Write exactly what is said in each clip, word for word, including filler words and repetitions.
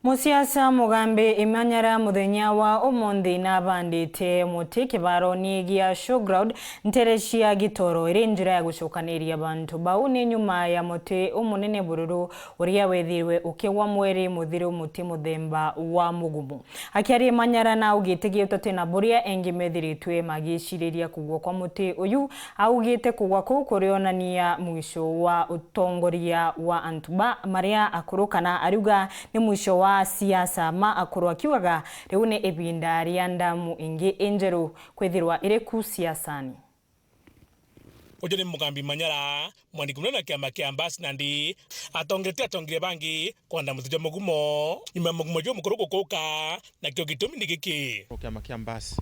Musiasa Mugambi Imanyara muthenya wa umunthi nabandite muti kibaroni gia Showground ntere cia Gitoro, iri njira ya gucokaniria bantu bau ni nyuma ya muti umunene bururu uria wethirwe ukigwa mweri muthiru, muti muthemba wa mugumu. Akiaria Imanyara naugite giutate na buria engi methiritwe magiciriria kugwa kwa muti uyu, augite kugwa kuu kurionania mwisho wa utongoria wa antu ba maria akuru, kana ariuga ni mwisho wa siasa ma akuru, akiugaga riu ni ibinda ria ndamu ingi injeru kwithirwa iri ku siasani. Uju ni Mugambi Manyara, mwandiki munene wa kiama kia Mbasi nandi, atongete atongire bangi kwanda muti jwa mugumo nyuma ya mugumo juu mukuru gukuka, nakio gitumi ni giki. Kiama kia Mbasi.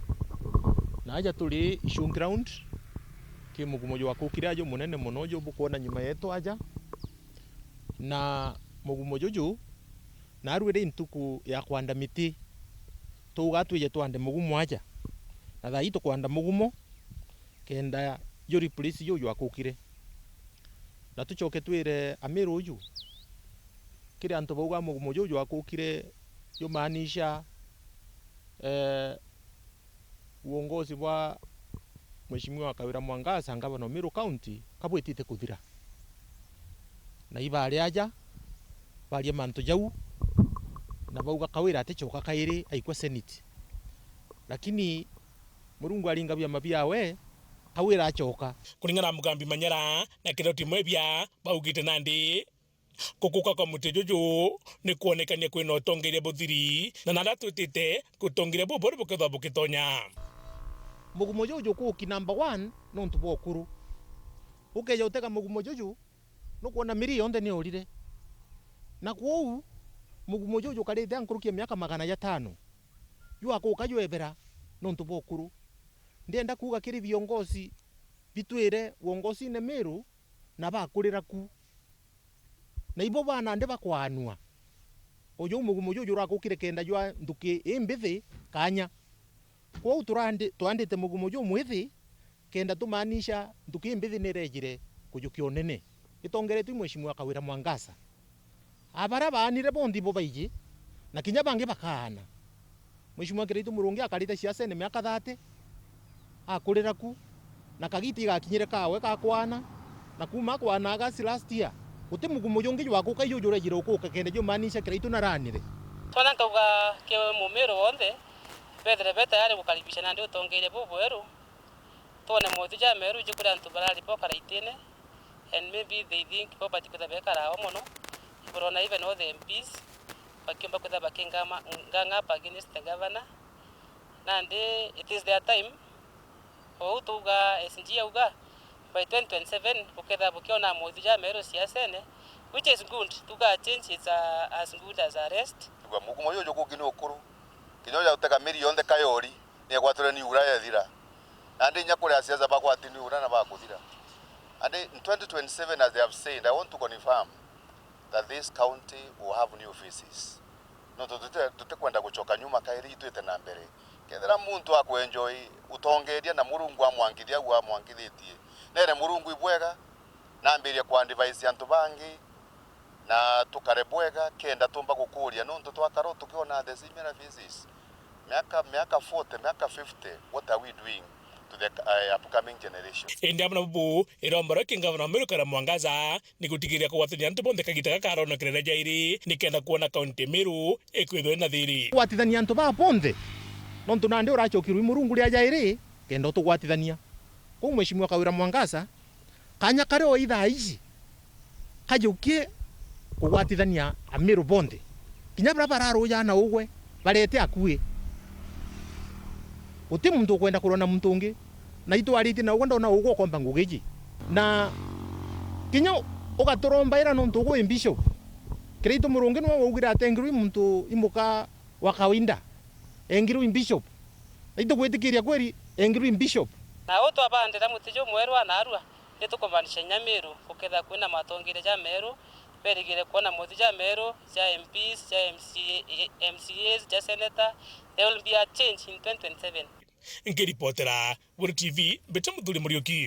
Na aja turi Ishun Ground, ki mugumo jwakukire aja munene mono uju bukwona nyuma yetu aja. Na mugumo juju, naarua iri ntuku ya kwanda miti, tuuga twije twande mugumo aja. Na thaa ii tukwanda mugumo, kenda ju replace ju jwakukire. Na tucoke twire Amiru uju, kiri antu bauga mugumo ju jwakukire, jumaanisha, eh, uongozi bwa Mheshimiwa Kawira Mwangaza, ngavana o Meru County, kabwitite kuthira. Na ibari aja, baria mantu jau, na bauga Kawira aticoka kairi aikwa Senate. Lakini Murungu aringa biama biawe, Kawira acoka. Kuringana na Mugambi Manyara na Kiroti Mwebia, baugite nandi, gukuka kwa muti juju ni kwonekania kwina utongeria buthiri, na naria twitite utongeria bubweru bukethwa bukitonya. Mugumo juju jukuki number one nontu bwa ukuru. Ukeja utega mugumo juju, nukwona miri yonthe ni urire. Na kwou, mugumo juju jukarite a nkuruki ya miaka magana jatano. Jwakuka jwebera nontu bwa ukuru. Ndienda kuuga kiri viongozi bitwire uongozine Meru na bakurira ku. Na ibo ba nandi bakwaanua. Uju mugumo juju jurakukire kenda jwa nthuki imbithi kanya. Kwou turandi-, twandite mugumo jumwithi kenda tumaanisha nthuki imbithi nirejire kujukia unene. Itongeretue Mheshimiwa Kawira Mwangaza. A baria baanire bonthe ibo baiji, na kinya bangi bakaana. Mheshimiwa Kiraitu Murungi akarite siasene miaka thirty, akurira ku, na kagita igakinyire kawe ka kwana, na kuuma akwana August last year, guti mugumo jungi jwakuka iju jurejire ukuka kenda jumaanisha Kiraitu naraanire. Twona nkauga ki Mumiru wonthe, bethire be tayari gukaribisha nandi utongeria bubweru, twone mothiu ja meru iji kuri antu barari bokara itine, and maybe they think bo bati kwithira bekara ao mono, iburona even all the M Ps bakiumba kwithira bakingama-, gang up against the governor. Nandi it is their time. Ou tuuga S G auga, by twenty twenty-seven bukethira bukiona mothiu ja meru siasene, which is good. Tuuga change is, uh, as good as a rest. Tuuga mugumo juju jukuki ni ukuru. Kinya uja utega miri yonthe kayori, ni egwatire ni ura yethira. Nandi inya kuri asiasa bagwati ni ura na bakuthira. And in twenty twenty-seven, as they have said, I want to confirm that this county will have new faces. Nontu tuti-, tutikwenda gucoka nyuma kairi, itwite na mbere. Kethira muntu akwenjoy utongeria na Murungu amwangithia au amwangithitie, nere Murungu ibwega, nambirie kuadvise antu bangi, na tukare bwega, kenda tumba gukuria, nontu twakara tukiona the similar faces. Miaka, miaka forty, miaka fifty, what are we doing to the, uh, upcoming generation? Indi amwe na bubu, iromba ria kingavana wa Meru Kawira Mwangaza ni gutigiria kugwatania antu bonthe kagita gaka aronokereria jairi, nikenda kwona kaunti ya Meru ikwithwa ina thiri. Gwatithania antu baa bonthe, nontu nandi uracokirwe i Murungu ria jairi, kenda utugwatithania. Kwou Mheshimiwa Kawira Mwangaza, kanya karia oi thaa iji, kajukie kugwatithania Amiru bonthe. Kinya baria bararujaa na ugwe, barete akui. Guti muntu ukwenda kurwa na muntu ungi. Na itwaritie na ugwe ndona ugwe ukomba ngugi iji. Na kinya ugaturombaira nontu ugwe wi bishop. Kiraitu Murungi niwe waugire atengirwe i muntu i muka wa kawaida. Engirwe i bishop. Na itugwitikiria kweri engirwe i bishop. Na u twabandira muti jumweru a narua, ni tukumaanisha inya Meru gukethira kwina matongeria ja meru, berigire kwona mothiu ja meru, ja M Ps, ja M C A, M C As, ja senator. There will be a change in twenty twenty-seven. Nkiripotera Weru T V, mbite Muthuri Muriuki.